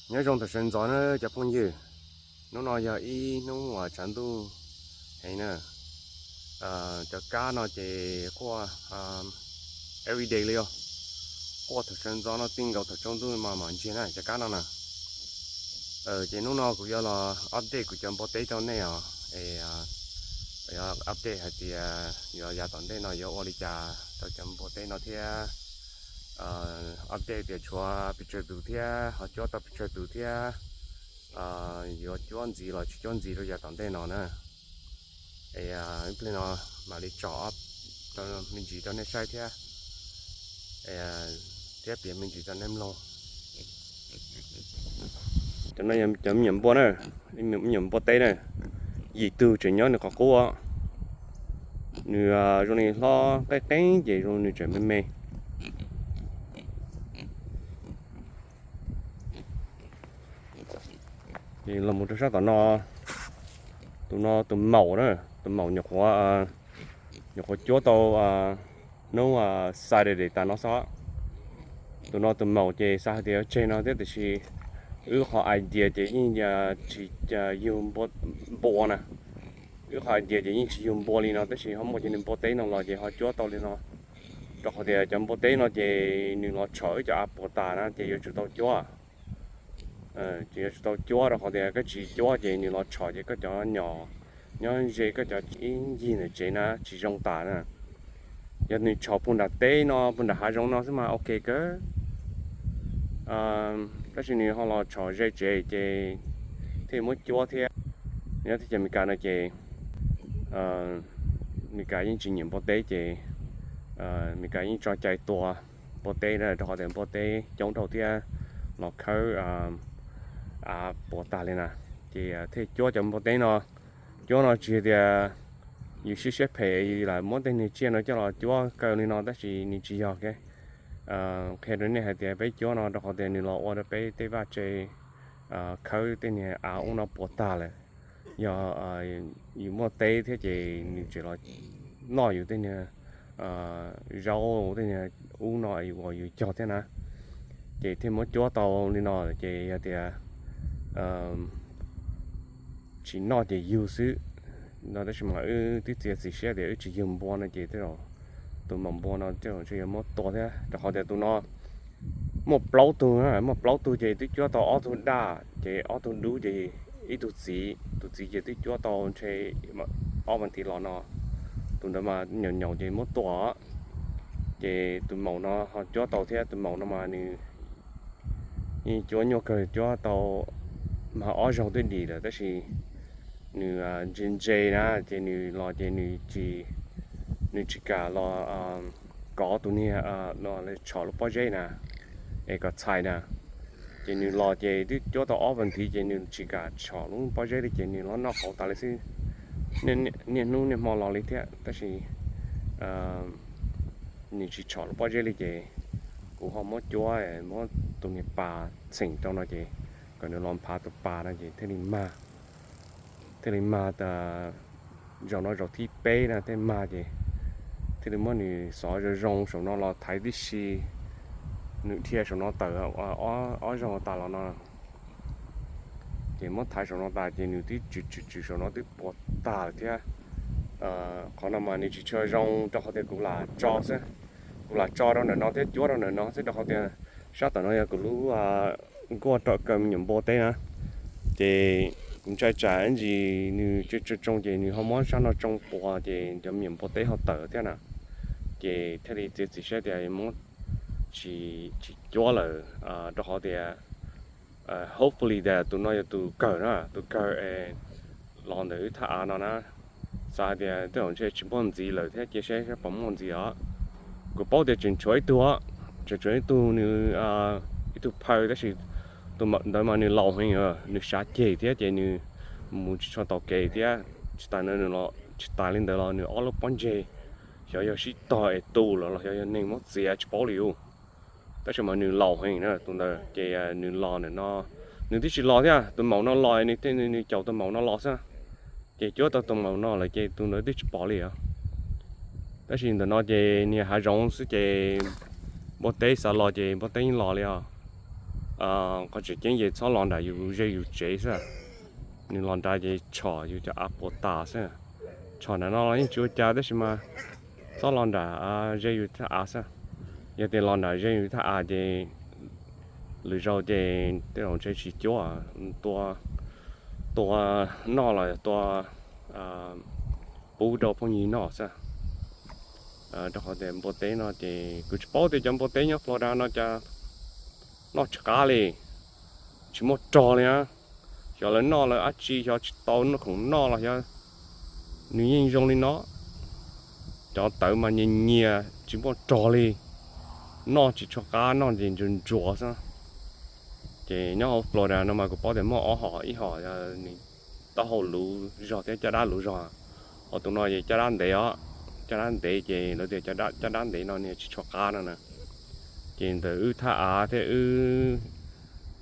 Nyob zoo thaum sawv ntxov na cov phooj ywg, hnub no yog ib hnub uas tshav ntuj heev na. Cov kab no ces quaj everyday li os, quaj thaum sawv ntxov no txij nkaus thaum tsaus ntuj mas mam ntsiag na cov kab no na. Ces hnub no kuv yuav los update kuv cov npua teb rau nej os, es update hais tias yuav yav tom ntej no yuav ua li cas rau cov npua teb no thiab. Update tias tshuav pes tsawg tus thiab ho cuab tau pes tsawg tus thiab, yuav cuab ntxiv los tsis cuab ntxiv rau yav tom ntej no na. Es ib pliag no mam li tso me ntsis rau nej saib thiab, thiab piav me ntsis rau nej mloog. Cov no cov me nyuam npua na, me nyuam npua teb na, yim tug tseem nyob nws qhov qub. Nws zoo li hlob qeeb qeeb ces zoo nws tseem me me. Los mus rau sab tom no, tus no tus maum na, tus maum nyuam qhuav, nyuam qhuav cuab tau hnub Saturday tas no xwb. Tus no tus maum ces xav hais tias yuav tseg no thiab tiam sis wb qhov idea ces yeej tsis yug npua na. Wb qhov idea ces yeej tsis yug npua li no tab sis ho muaj cov npua teb no los ces ho cuab tau li no. Rau qhov tias cov npua teb no ces nws los tshom wb cov av puas tas na ces yuav tsum tau cuab. Ces yuav tsum tau cuab rau qhov tias koj tsis cuab ces nws los tshom ces koj cov nyom nyob ze koj cov ib ncig ntawm tsev na tsis zoo tas na. Yog nws tshom puag nram teb no puag nram hav zoov no xwb mas ok kawg. Tab sis nws ho los tshom ze tsev ces thiaj muab cuab thiab. Nyob teb chaws Amelikas no ces Amelikas yeej tsis nyiam npua teb ces Amelikas yeej tso cai tua npua teb na rau qhov tias npua teb coob dhau thiab los khawb av puas tag li na. Ces thiaj cuab cov npua teb no. Cuab no tsis tias yus siab siab phem yus lam muab tej niag tsiaj no coj los cuab kaw li no tab sis nws tsis yog. Qhia rau nej hais tias peb cuab no rau qhov tias nws los ua rau peb tej vaj tse khawb tej niag av ub no puas tag lawm. Yog yus muaj teb thiab ces nws tseem los noj yus tej niag zaub tej niag ub no uas yus cog thiab na. Ces thiaj muab cuab tau li no ces yog tias tsis noj ces yug xwb no tab sis mas wb twb txiav txim siab tias wb tsis yug npua no ces tej zaum tus maum npua no tej zaum ntshe yuav muab tua thiab rau qhov tias tus no muaj plaub tug, muaj plaub tug ces twb cuab tau ob tug daj ces ob tug dub ces ib tug txiv, tus txiv ces twb cuab tau ntshe ob vas thiv los no. Tus ntawd mas nyaum nyaum ces muab tua. Ces tus maum no ho cuab tau thiab, tus maum no mas nws yeej cuab nyuaj kawg, cuab tau mas ob zaug twb dim lawm tab sis nws ntse ntse na ces nws los ces nws tsis, nws tsis kam los kov tus niag no tshom lub pob zeb na, es kom txhais na. Ces nws los ces twb cuab tau ob vas thiv ces nws tsis kam tshom lub pob zeb li ces nws los noj qauv tas li xwb. Niaj hnub niaj hmo los li thiab tab sis nws tsis tshom lub pob zeb li ces kuv ho muab cuab, muab tus niag pas txheem rau no ces kom nws los nphav tus pas no ces thiaj li mag, thiaj li mag tas zaum no zaum thib peb na thiaj mag ces thiaj li muab nws xov zoo zoo saum no los thaiv tib si, nws dhia saum no tawm ob zaug tas los no. Ces muab thaiv saum no tas ces nws twb tswm tswm tswm saum no twb puas tag lawm thiab. Qhov no mas nws tsis tshua zoo rau qhov tias kuv lam tso xwb, kuv lam tso rau ntawm no thiab cuab rau ntawm no xwb rau qhov tias sab tom no yog kuv lub nkuaj rau kaw me nyuam npua teb na. Ces kuv ntshai tsam ib ntsis nws tsoo tsoo ces nws ho muab sab no tsoo puas ces cov me nyuam npua teb ho tawm thiab na. Ces thiaj li txiav txim siab tias muab tsis, tsis cuab lawm rau qhov tias hopefully tias tus no yog tus kawg na, tus kawg es los ntawm wb thaj av no na. Xav hais tias tej zaum ntshe tsis muaj ntxiv lawm thiab cia saib puas muaj ntxiv os. Kuv paub tias tseem tshuav ib tug, tseem tshuav ib tug nws, ib tug phaw tab sis tus ntawd mas nws laus heev, nws sav ceg thiab ces nws mus tsis tshua taus kev thiab. Tsis tas, tsis tas li ntawd los nws ob lub pob ntseg xyov yog sib tog es tu lawm los xyov yog neeg muab txiav tsis paub li ub. Tab sis mas nws laus heev na tus ntawd ces nws los ntawm no, nws twb tsis los thiab, tus maum no los nws thiaj nws caum tus maum no los xwb. Ces cuab tau tus maum no lawm ces tus ntawd twb tsis pom li os. Tab sis ntawm no ces niag hav zoov xwb ces npua teb xav los ces npua teb yeej los li os. Qhov tseem ceeb ces txhob los nram yus ze yus tsev xwb. Nws los nrad ces tshom yus cov av puas tas xwb. Tshom nram no los yeej tsis ua cas tab sis mas txhob los nram ze yus thaj av xwb. Yog tias los nram ze yus thaj av ces lwm zaus ces tej zaum ntshe tsis cuab, tua, tua noj los yog tua pub rau phooj ywg noj xwb. Rau qhov tias npua teb no ces kuv tsis paub tias cov npua teb nyob Florida no cas noj tsis qab li, tsis muaj rog li na. Xyov lawv noj lawv dab tsi, xyov tsis tau noj khoom noj los xyov, nws yeej zoo li no. Cov tawv mas nyias nyias tsis muaj rog li, noj tsis tshua qab, noj ces ntsuag ntsuag xwb. Ces nyob hauv Florida no mas kuv paub tias muaj ob hom, ib hom nws taub hau luv zog thiab caj dab luv zog. Ho tus no ces caj dab ntev os, caj dab ntev ces lawv tias caj dab ntev no nws tsis tshua qab no na. Ces ntawm wb thaj av thiab wb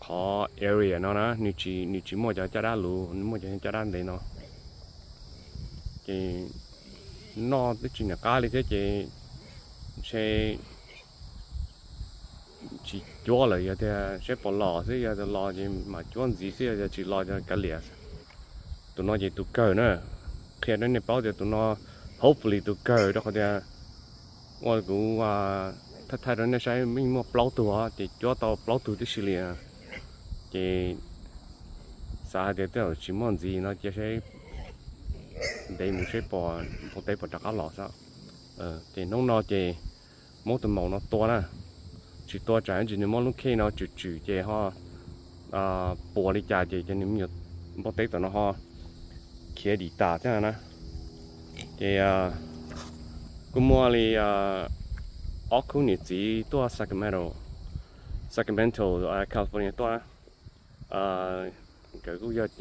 qhov area no na, nws tsis muaj cov caj dab luv, nws muaj cov caj dab ntev no. Ces noj twb tsis niam qab li thiab ces ntshe tsis cuab lawm, yog tias seb puas los xwb, yog tias los ces mam cuab ntxiv xwb, yog tias tsis los ces kav liam. Tus no ces tus kawg na, qhia rau nej paub tias tus no hopefully tus kawg, rau qhov tias ua kuv thaij thaij rau nej saib yeej muaj plaub tug os, ces cuab tau plaub tug tib si li. Ces xav hais tias tej zaum tsis muaj ntxiv no cia seb ntev mus seb puas, npua teb puas rov qab los xwb. Ces hnub no ces muab tus maum no tua na, tsis tua tsam ib ntsis nws muab lub khej no tswm tswm ces ho puas li cas ces cov npua teb tom no ho khiav dim tas thiab na. Ces kuj muaj li ob khub niam txiv tuaj Sacramento, Sacramento, California tuaj na. Nkawd kuj yog,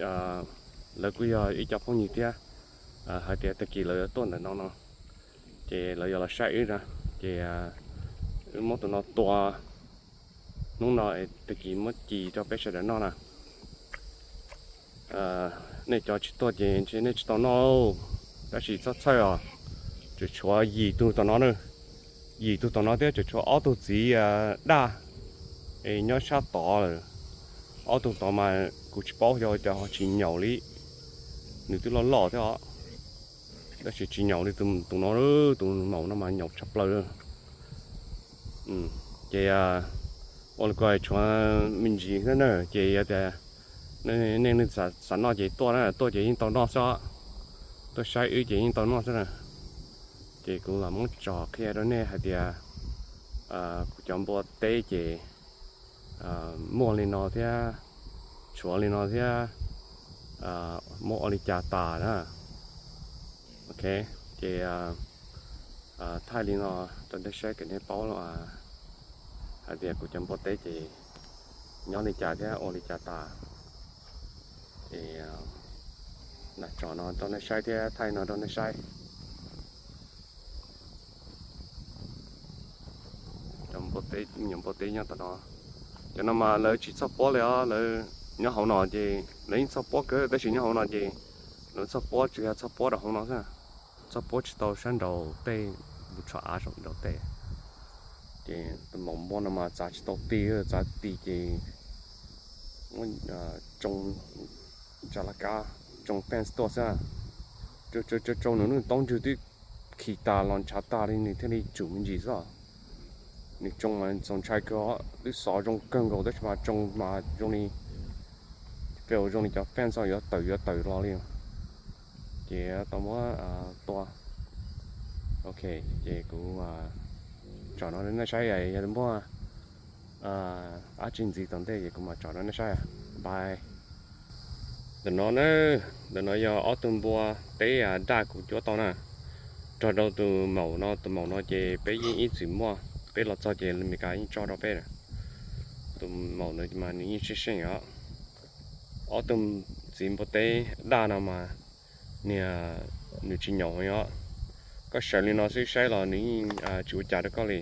lawv kuj yog ib co phooj ywg thiab, hais tias tag kis lawv yuav tuaj ntawm no no, ces lawv yuav los saib wb na. Ces wb muab tus no tua hnub no, tag kis muab ci rau peb sawv daws noj na. Nej cov tsis tuaj ces ntshe nej tsis tau noj, tab sis txhob txhawj os, tseem tshuav yim tug tom no na, yim tug tom no thiab tseem tshuav ob tug txiv daj es nyob sab tod lawm. Ob tug tod mas kuv tsis paub xyov cas ho tsis nyaum li, nws twb loj loj thiab os, tab sis tsis nyaum li tus no, tus maum no mas nyaum tshaj plaws. Ces ua li ko tshuav me ntsis xwb na, ces yog tias nej leej twg xav noj ces tuaj na, tuaj ces yeej tau noj xwb, tuaj saib wb ces yeej tau noj xwb na. Ces kuv los muab tso qhia rau nej hais tias kuv cov npua teb ces muaj li no thiab, tshuav li no thiab, muab ua li cas tas na. Ok, ces thaij li no rau nej saib kom nej paub hais tias kuv cov npua teb ces nyob li cas thiab ua li cas tas. Ces lam tso no rau nej saib thiab thaij no rau nej saib. Cov npua teb, me nyuam npua teb nyob tom no, cov no mas lawv tsis txhoj puab li os, lawv nyob hauv no ces lawv yeej txhoj puab kawg tab sis nyob hauv no ces lawv txhoj puab tsuas yog txhoj puab rau hauv no xwb, txhoj puab tsis tau sab nraud tej, mus tshov av saum nraud tej. Ces tus maum npua no mas txav tsis tau ti, txav ti ces tsoo, tsa laj kab, tsoo fence tuaj xwb. Tsoo tsoo nws lub taub ntswg twb khi tas los ntshav tag li nws thiaj li tsum me ntsis xwb. Nws tsoo mas txaus ntshai kawg, twb xov zoo kawg nkaus tab sis mas tsoo mas zoo li, pem zoo li cov fence yuav tawm yuav tawm los li. Ces tau muab tua. Ok, ces kuv tsom no nej saib, yog muaj dab tsi ntxiv tom ntej ces kuv mam tsom no nej saib. Bye. Ntawm no na, ntawm no yog ob tug npua teb daj kuv cuab tau na, nrog rau tus maum no. Tus maum no ces peb yeej ib txwm muaj, peb los txog ces Meskas yeej tso rau peb. Tus maum ntawd mas nws yeej seej seej os. Ob tug txiv npua teb daj no mas niag, nws tsis nyaum os. Koj sawv li no xwb saib los nws yeej tsis ua cas rau koj li.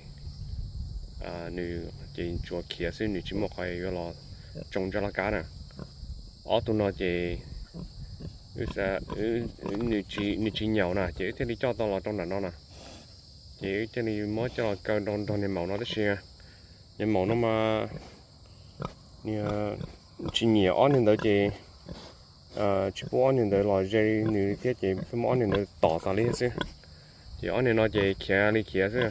Nws ces tsuas khiav xwb, nws tsis muaj qhov yuav los tsoo ntsaj laj kab na. Ob tug no ces nws tsis nyaum na ces wb thiaj li coj tau los rau nram no na. Ces wb thiaj li muab coj los kaw nrog niag maum no tab sis niag maum no mas Nws tsis nyiam ob niag ntawd ces tsis pub ob niag ntawd los ze nws thiab ces pheej muab ob niag ntawd tom tas li xwb. Ces ob niag no ces khiav li khiav xwb.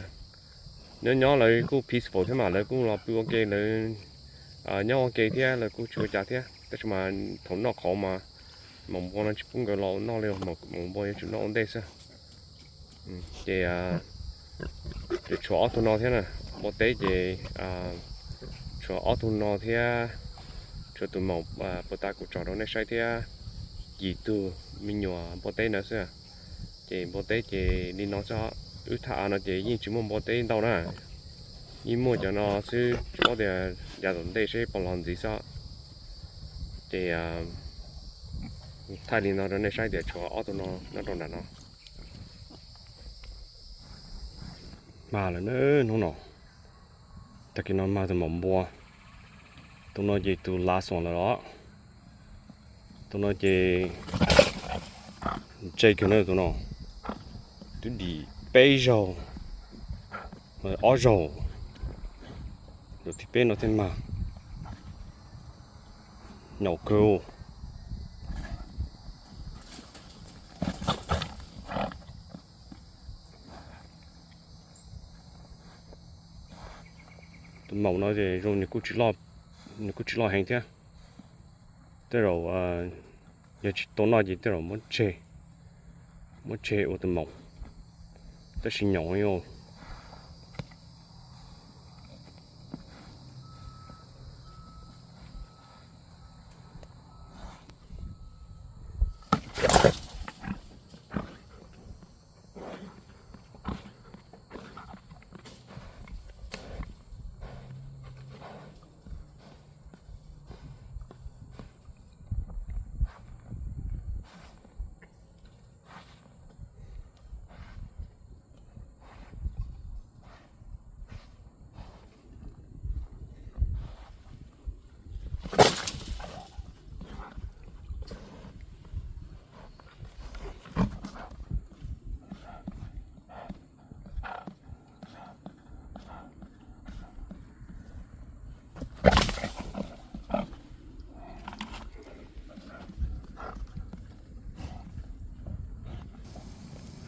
Nyob nyob lawv kuj peaceful thiab mas lawv kuj los pw ua ke, lawv nyob ua ke thiab lawv kuj tsis ua cas thiab, tab sis mas thaum noj qhauv mas maum npua no tsis pub nkawd los noj li, maum npua yuav tsum noj ua ntej xwb. Ces tshuav ob tug no thiab na, npua teb ces tshuav ob tug no thiab, tshuav tus maum puag ta kuv tso rau nej saib thiab yim tug me nyuam npua teb ntawd xwb. Ces npua teb ces li no xwb, wb thaj av no ces yeej tsis muaj npua teb ntau na, yeej muaj cov no xwb, tsis paub tias yav tom ntej seb puas los ntxiv xwb. Ces thaij li no rau nej saib tias tshuav ob tug no nyob rau nram no. Mag lawm na hnub no, tag kis no mag tus maum npua. Tus no ces tus lav xoom lawm los, tus no ces ntse kawg na tus no, twb dim peb zaug, ob zaug, tus thib peb no thiaj mag. Nyaum kawg. Tus maum no ces zoo nws kuj tsis loj, nws kuj tsis loj heev thiab. Tej zaum yog tsis tau noj ces tej zaum muab tseg, muab tseg ua tus maum, tab sis nyaum.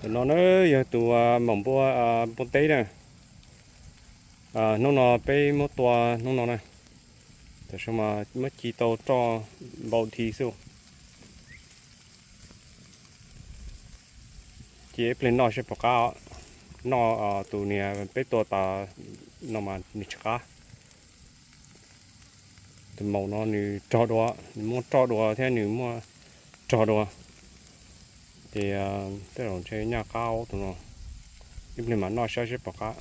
Tus no na yog tus maum npua, npua teb na. Hnub no peb muab tua hnub no na, tam sim no mas muab ci tau roj npau dhi xwb. Ci ib pliag noj seb puas qab, noj tus niag peb tua tas no mas nws tsis qab. Tus maum no nws rog dua, nws muaj roj dua thiab nws muaj rog dua, ces tej zaum ntshe nyaj qab tus no. Ib pliag mas noj saib seb puas qab.